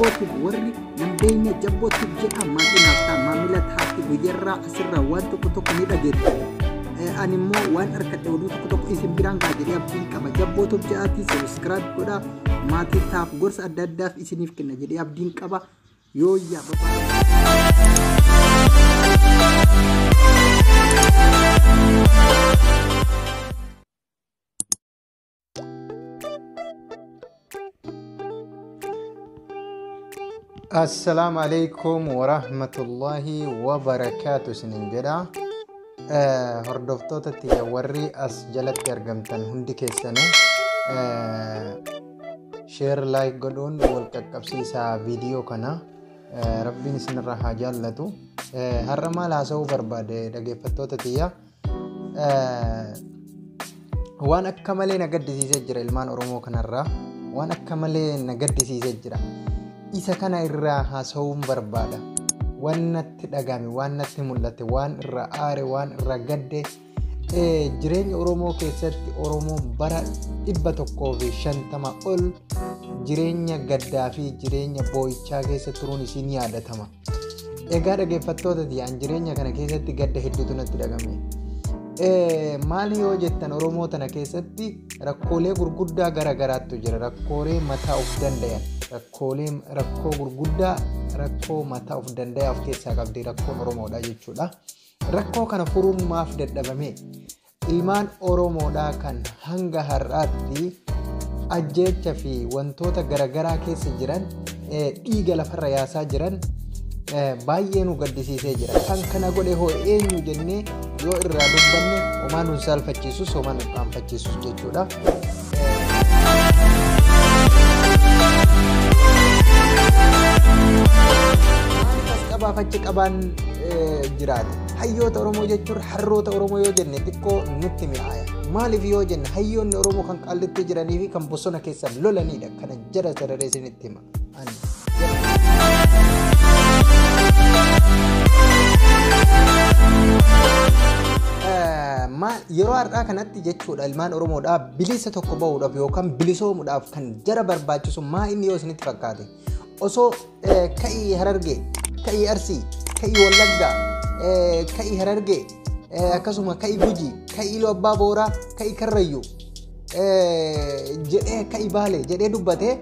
Jabbootiif warri nan beekne jabbootiif jedha maatii naaf ta'a maamila taatti guyyarraa asirraa waan tokko tokko ni dhageettu. Ani immoo waan harkadhe oduu tokko tokko isin biraan ga'a jedhee abdiin qaba. Jabbootuuf jedhaatii subscribe godhaa maatii taaf gorsa adda addaaf isiniif kenna jedhee abdiin qaba. Yooyyaa babaa. Assalaamu alaikum warahmatullahi wabarakaatu isinin jedha. Hordoftoota tiyya warri as jalatti argamtan hundi keessanuu share like godhuun wal qaqqabsiisaa viidiyoo kana rabbiin isinirra haa jaallatu. Har'a maal haasa'uu barbaade dhaggeeffattoota tiyya? Waan akka malee na gaddisiisee jira ilmaan Oromoo kanarraa. Waan akka malee na gaddisiisee jira. Isa kana irraa haasa'uun barbaada. Waan natti dhagame, waan natti mul'ate, waan irraa aare, waan irraa gadde jireenya Oromoo keessatti Oromoon bara 150 ol jireenya gaddaa fi jireenya boo'ichaa keessa turuun isiin yaadatama. Egaa dhaggeeffattoota tiyyaan jireenya kana keessatti gadda hedduutu natti dhagame. Maali yoo jettan Oromoo tana keessatti rakkoolee gurguddaa gara garaattu jira. Rakkoolee mataa of dandayan. Rakkoo gurguddaa rakkoo mataa of danda'e of keessaa qabdi rakkoon Oromoodha jechuudha. Rakkoo kana furuun maaf dadhabame? Ilmaan Oromoodhaa kan hanga har'aatti ajjeecha fi wantoota garaagaraa keessa jiran dhiiga lafarra yaasaa jiran baay'ee nu gaddisiisee jira. Kan kana godhe hoo eenyu jennee yoo irraa dubbanne homaa nun saalfachiisus homaa nun qaanfachiisus jechuudha. Maaliif as qabaaf achi qabaan jiraate? Hayyoota Oromoo jechuun harroota Oromoo yoo jenne xiqqoo nutti mi'aaya. Maaliif yoo jenne hayyoonni Oromoo kan qaallitti jiranii fi kan bosona keessa lolanidha. Kana jara sararee isinitti hima. Yeroo har'aa kanatti jechuudha ilmaan Oromoodhaa bilisa tokko bahuudhaaf yookaan bilisoomuudhaaf kan jara barbaachisu maa inni yoo isinitti fakkaate? Osoo ka'ii Harargee, ka'ii Arsii, ka'ii Wallaggaa, ka'ii Harargee, akkasuma ka'ii Gujii, ka'ii Iluu Abbaa Booraa, ka'ii Karrayyuu jedhee ka'ii Baalee jedhee dubbatee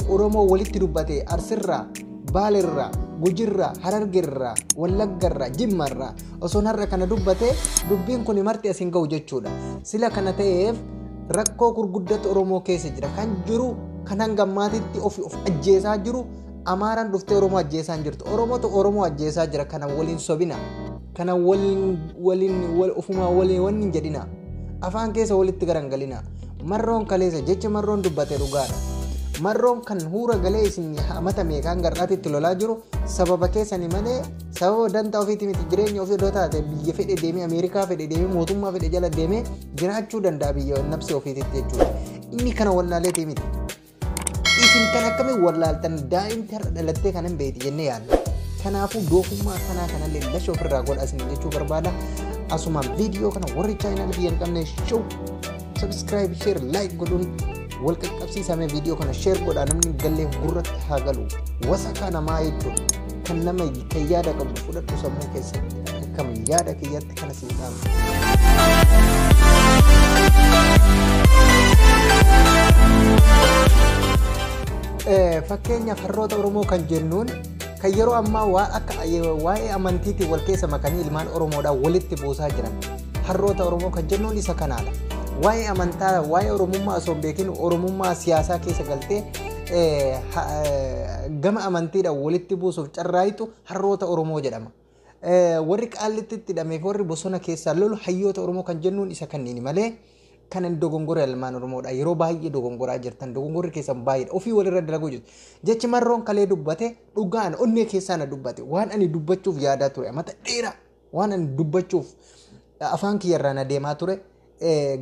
Oromoo walitti dubbatee Arsirraa, Baalirraa, Gujirraa, Harargeerraa, Wallaggarraa, Jimmarraa osoon har'a kana dubbatee dubbiin kun marti asiin ga'u jechuudha. Sila kana ta'eef rakkoo gurguddatu Oromoo keessa jira. Kan jiru kan hanga ammaatitti of ajjeesaa jiru Amaaraan dhuftee Oromoo ajjeesaa hin jirtu. Oromootu Oromoo ajjeesaa jira. Kana waliin sobina. Kana waliin ofumaa waliin wanni hin jedhina. Afaan keessa walitti garangalina. Marroon kaleessa jecha marroon dubbate dhugaadha. Marroon kan huura galee isin hamatame kan gar'aatti lolaa jiru sababa keessanii malee sababa dantaa ofiitii miti jireenya ofii odoo taate biyya fedhe deemee Ameerikaa fedhe deemee mootummaa fedhe jala deemee jiraachuu danda'a biyya nafsi ofiititti jechuudha. Inni kana wallaaleetii miti. Isin kan akkamiin wallaaltan daa'imti har'a dhalattee kan hin beekti jennee yaadna. Kanaafuu doofummaa akkanaa kanallee lasha ofirraa godha isin jechuu barbaada. Asumaan viidiyoo kana warri chaayinaal biyya hin qabne show subscribe share like godhuun wal qaqqabsiisamee viidiyoo kana share godhaa namni gallee gurratti haa galu. Wasakaa namaa jechuudha. Kan nama kan yaada qabu fudhadhu sammuu keessatti akkam yaada kiyyatti kana siin dhaabu. Fakkeenyaaf harroota Oromoo kan jennuun kan yeroo ammaa waa akka waa'ee amantiitiin wal keessa makanii ilmaan Oromoodhaan walitti buusaa jiran harroota Oromoo kan jennuun isa kanaadha. Waa'ee amantaa waa'ee Oromummaa osoo hin beekin Oromummaa siyaasaa keessa galtee gama amantiidhaan walitti buusuuf carraayitu harroota Oromoo jedhama. Warri qaallitti itti hidhamee fi warri bosona keessaa lolu hayyoota Oromoo kan jennuun isa kanniini malee kanan dogongora ilmaan Oromoodha. Yeroo baay'ee dogongoraa jirtan dogongorri keessan baay'eedha. Ofii walirra dalaguu jirtu. Jechi marroon kalee dubbate dhugaan onnee keessaa na dubbate waan ani dubbachuuf yaadaa ture amata dheeraa waan ani dubbachuuf afaan kiyyarraa na deemaa ture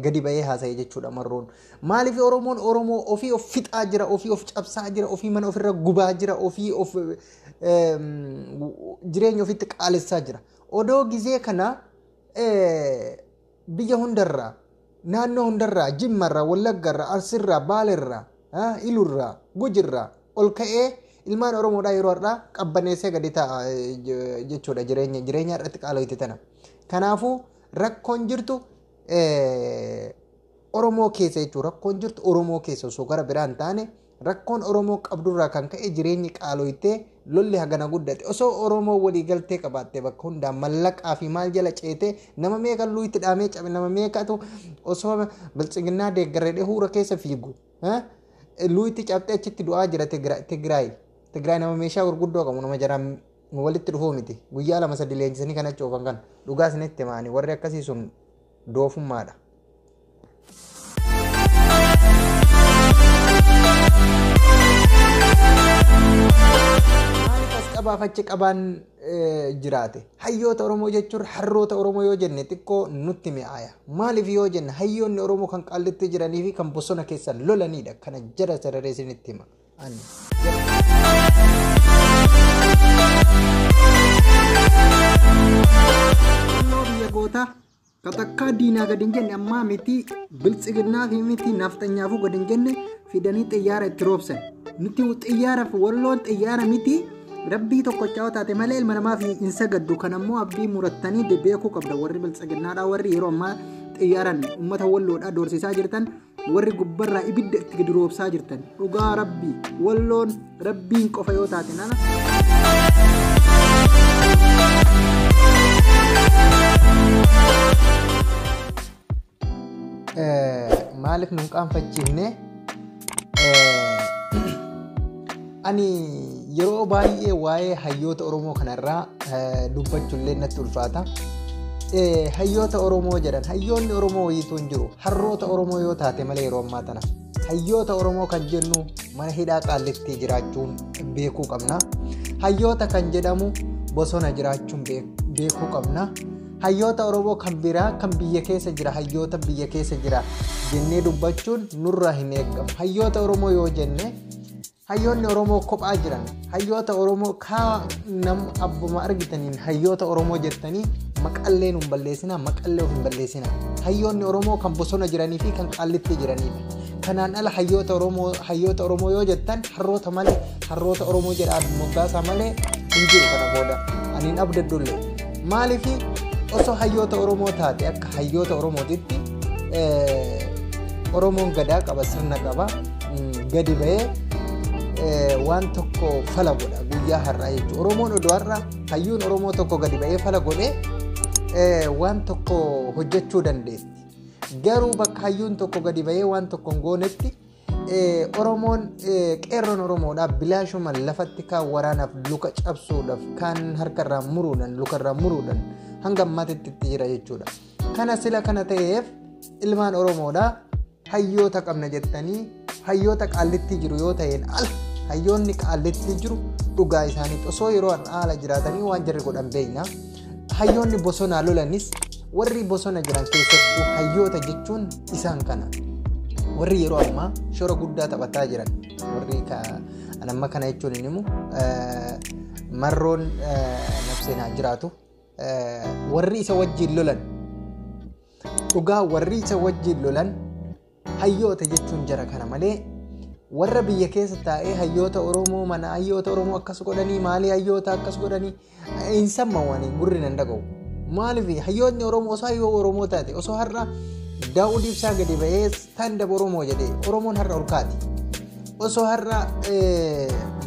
gadi bahee haasa'e jechuudha marroon. Maaliif Oromoon Oromoo ofii of fixaa jira, ofii of cabsaa jira, ofii mana ofirra gubaa jira, ofii of jireenya ofiitti qaalessaa jira. Odoo gizee kana biyya hundarraa, naannoo hundarraa, Jimmarraa, Wallaggarraa, Arsirraa, Baalirraa, Ilurraa, Gujirraa ol ka'ee Ilmaan Oromoodhaa yeroo har'aa qabbaneessee gadi ta'a jechuudha jireenya irratti qaaloyte tana. Kanaafuu rakkoon jirtu Oromoo keessa jechuudha. Rakkoon jirtu Oromoo keessa osoo gara biraan taane rakkoon Oromoo qabdurraa kan ka'e jireenyi qaaloytee lolli hagana guddate. Osoo Oromoo walii galtee qabaatte bakka hundaan mallaqaa fi maal jala ceetee nama meeqa itti dhaamee cabe, nama meeqatu osoo biltsiginnaa deeggarree huura keessa fiigu itti cabxee achitti du'aa jira. Tigraay Tigraay nama meeshaa gurguddoo qabu, nama jaraan walitti dhufuu miti. Guyyaa 2-3 leenjisanii kana coofan kan dhugaa isinitti himaanii warri akkasii sun doofummaadha. Qabaaf achi qabaan jiraate hayyoota Oromoo jechuun harroota Oromoo yoo jenne xiqqoo nutti mi'aaya. Maaliif yoo jenne, hayyoonni Oromoo kan qaallitti jiranii fi kan bosona keessa lolanidha. Kana jara sararee isinitti hima. Biyya gootaa katakkaa diinaa gadi hin jenne ammaa miti, biltsiginnaa fi miti nafxanyaafuu gadi hin jenne fidanii xiyyaara itti roobsan. Nuti xiyyaaraaf Walloon xiyyaara miti, rabbii tokkochaa taate malee ilma namaaf hin sagaddu. Kan ammoo abdii murattanii beekuu qabda warri biltsiginnaadhaa, warri yeroo ammaa xiyyaaraan uummata Walloodhaa doorsisaa jirtan, warri gubbarraa ibidda itti gadi roobsaa jirtan, dhugaa rabbii Walloon rabbiin qofa yoo taate nana. Maaliif nun qaanfachiifne? Ani yeroo baay'ee waa'ee hayyoota Oromoo kanarraa dubbachuullee natti ulfaata. Hayyoota Oromoo jedhan, hayyoonni Oromoo wayiitu hin jiru. Harroota Oromoo yoo taate malee yeroo ammaa tana. Hayyoota Oromoo kan jennu mana hidhaa Qaallittii jiraachuun beekuu qabna. Hayyoota kan jedhamu bosona jiraachuun beekuu qabna. Hayyoota Oromoo kan biraa kan biyya keessa jira, hayyoota biyya keessa jira jennee dubbachuun nurraa hin eeggamu. Hayyoota Oromoo yoo jenne, hayyoonni Oromoo kophaa jiran, hayyoota Oromoo kaa nam abbuma argitaniin hayyoota Oromoo jettanii maqallee nun balleessinaa, maqallee of hin balleessinaa. Hayyoonni Oromoo kan bosona jiranii fi kan qaallitti jiranidha. Kanaan ala hayyoota Oromoo, hayyoota Oromoo yoo jettan harroota malee, harroota Oromoo jedhaa moggaasaa malee hin jiru kana booda. Ani hin abdaddullee. Maaliif? Osoo hayyoota Oromoo taate, akka hayyoota Oromootitti Oromoon gadaa qaba, sirna qaba, gadi ba'ee waan tokko fala godha guyyaa har'aa jechuudha. Oromoon odoo har'a hayyuun Oromoo tokko gadi ba'ee fala godhee waan tokko hojjechuu dandeessi. Garuu bakka hayyuun tokko gadi ba'ee waan tokko hin goonetti Oromoon, qeerroon Oromoodhaaf bilaashuma lafatti kaan waraanaaf luka cabsuudhaaf, kaan harkarraa muruudhaan, lukarraa muruudhaan hanga ammaatitti itti jira jechuudha. Kana sila kana ta'eef ilmaan Oromoodhaa hayyoota qabna jettanii hayyoota qaallitti jiru yoo ta'een ala, hayyoonni qaallitti jiru dhugaa isaanii osoo yeroo haala jiraatanii waan jarri godhan beekna. Hayyoonni bosonaa lolanis, warri bosona jiran keessattuu hayyoota jechuun isaan kana. Warri yeroo ammaa shoora guddaa taphataa jiran, warri amma kana jechuun hin himu, marroon nafseen haa jiraatu, warri isa wajjin lolan, dhugaa warri isa wajjin lolan hayyoota jechuun jara kana malee, warra biyya keessa taa'ee hayyoota Oromoo mana hayyoota Oromoo akkas godhanii, maalii hayyoota akkas godhanii hin sammawanii gurri nan dhaga'u. Maaliif? Hayyoonni Oromoo osoo hayyoo Oromoo taate, osoo har'a Daawud Ibsaa gadi ba'ee "Stand up Oromoo" jedhee, Oromoon har'a ol kaati. Osoo har'a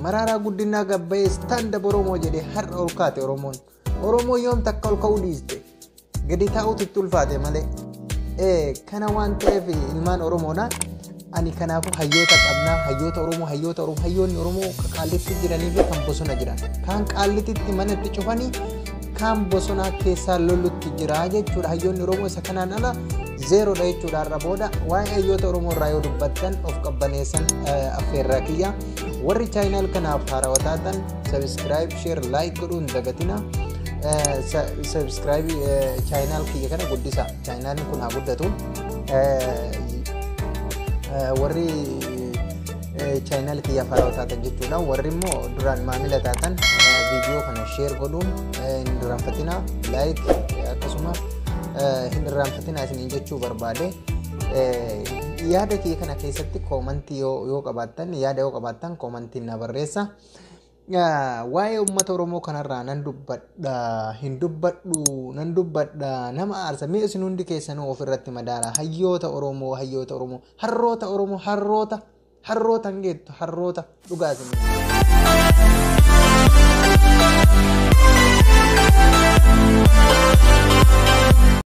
Maraaraa Guddinaa gad ba'ee "Stand up Oromoo" jedhee, har'a ol kaate Oromoon. Oromoo yoom takka ol ka'uu dhiiste, gadi taa'uutu itti ulfaate malee. Kana waan ta'eef ilmaan Oromoodha. Ani kanaafuu hayyoota qabnaa, hayyoota Oromoo, hayyoota Oromoo, hayyoonni Oromoo qaallitti jiranii fi kan bosona jiran. Kaan qaallititti mana itti cufanii, kaan bosonaa keessaa lolutti jira jechuudha. Hayyoonni Oromoo isa kanaan ala zeeroodha jechuudha har'a booda. Waa'ee hayyoota Oromoo irraa yoo dubbattan of qabbaneessan affeerraa kiyya. Warri channel kanaaf haarawaa taatan subscribe, share, like godhuun dagatina. Subscribe channel kiyya kana guddisa. Channelli kun haa guddatu. Warri channel kiyyaaf haarawaa taatan jechuudha. Warri immoo duraan maamila taatan viidiyoo kana share godhuun hin irraanfatina. Like akkasuma hin irraanfatina isiniin jechuu barbaade. Yaada kiyya kana keessatti koomantii yoo qabaattan, yaada yoo qabaattan koomantiin na barreessa. Waa'ee uummata Oromoo kanarraa nan dubbadha, hin dubbadhu, nan dubbadha, nama aarsa. Mee isin hundi keessanuu ofirratti madaala. Hayyoota Oromoo, hayyoota Oromoo, harroota Oromoo, harroota, harroota hin geettu, harroota dhugaa isin.